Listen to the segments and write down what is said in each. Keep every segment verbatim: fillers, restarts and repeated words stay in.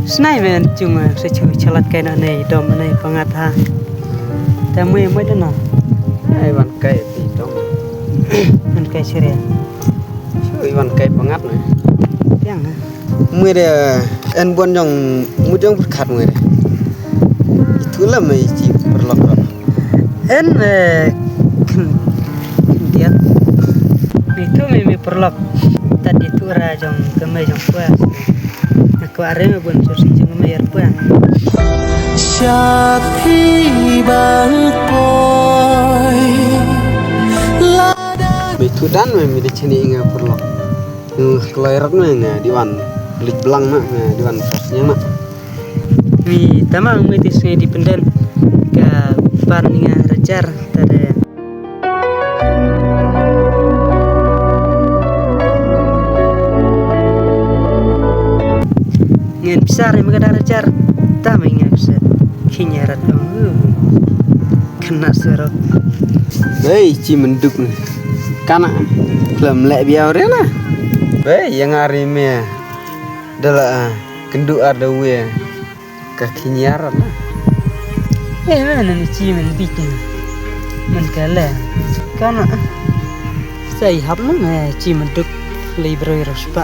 Snai men cuma sechu chalat kai na nei dom nei pangat ha. Tamu mai dana. Ai wan kai ti dom. Man kai sere. Chu i wan kai pangat ne. Yang ha. Mui de en bon jong mu jong berkat mui de. Itu lah mai ci perlok. En eh, ken- kendiat. Itu mai mai perlok. Tadi itu ra jong kemai jong puas. Aku are mai bon susi jong kemai er puas. Shathi bang poi. Mai tudan mai mi de chini inga perlok. Ngu kloi rat ma nga diwan lik blang ma nga diwan fas nya ma. Mi tamang mi tis ngi dependent ka pan nga rajar tare. Ngen besar mi ka rajar tamang nga besar kinya rat. Kena serok. Hei, ci menduk ni. Kana klem lek biar dia lah. Hei, yang hari me. Dala kendu ada we. Ka kinyar na. Eh, mana ni ci men bikin. Men kala. Kana. Sai hap na me ci menduk. Lei broi rospa.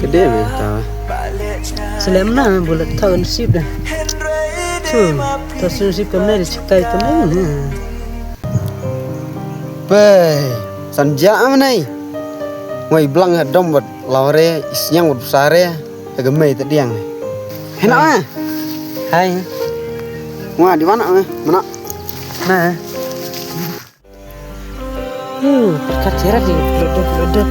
Kede me ta. Selem na bulat tahun sip dah. Tu. Tahun sip kemne de cekai kemne. Pei, san ja am nei. Ngoi blang ha dom wat lawre isnyang wat sare. Aga mei ta diang. Hena ah. Hai. Wa di mana ah? Mana? Na. Uh, kat seret di. Lodo, lodo.